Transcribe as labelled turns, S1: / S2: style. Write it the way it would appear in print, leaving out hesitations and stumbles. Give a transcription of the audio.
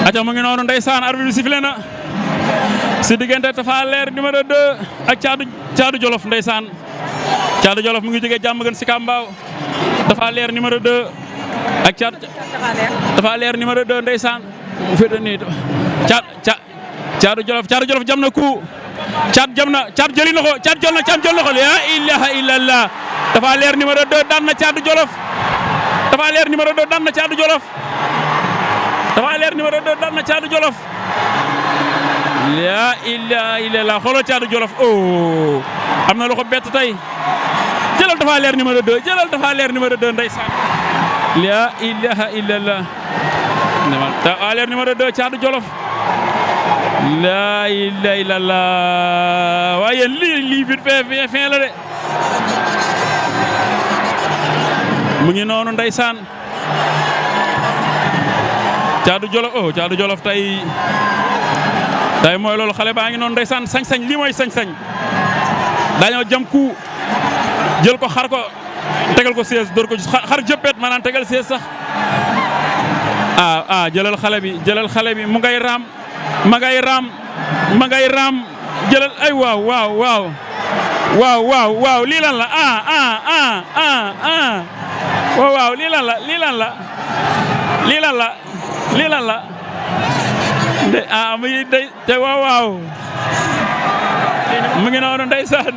S1: aca mu ngi noonu ndeysaan arbitre bi sifflé na si diggante Tapha Leer numéro 2 ak Thiatou Jolof ndeysaan Thiatou Jolof mu ngi jógee Diamaguène Sicap Mbao Tapha Leer numéro 2 ak Tapha Leer numéro 2 ndeysaan mu féete nii Thiatou Jolof jam na ku Thiatou jëli na ko Thiatou jël na ko la ilaha illallah Tapha Leer numéro 2 daan na Thiatou Jolof Tapha Leer numéro 2 daan na Thiatou Jolof Tapha Leer numéro 2 daan na Thiatou Jolof la ilaha illallah xoolal Thiatou Jolof oh am na lu ko bett tey jëlal Tapha Leer numéro 2 jëlal Tapha Leer numéro 2 ndeysaan la ilaha illallah Tapha Leer numéro 2 Thiatou Jolof la ilaha illallah waaye lii vite fait fin la de mu ngi noonu ndeysaan Thiatou Jolof oh Thiatou Jolof tey mooy loolu xale baa ngi noonu ndeysaan sañ-sañ lii mooy sañ-sañ dañoo jam ku jël ko xar ko tegal ko siège door ko xar jëppet maanaam tegal siège sax jëlal xale bi mu ngay raam ma ngay raam jëlal ay waaw lii lan la waaw lii lan la de muy day te waaw mu ngi noonu ndeysaan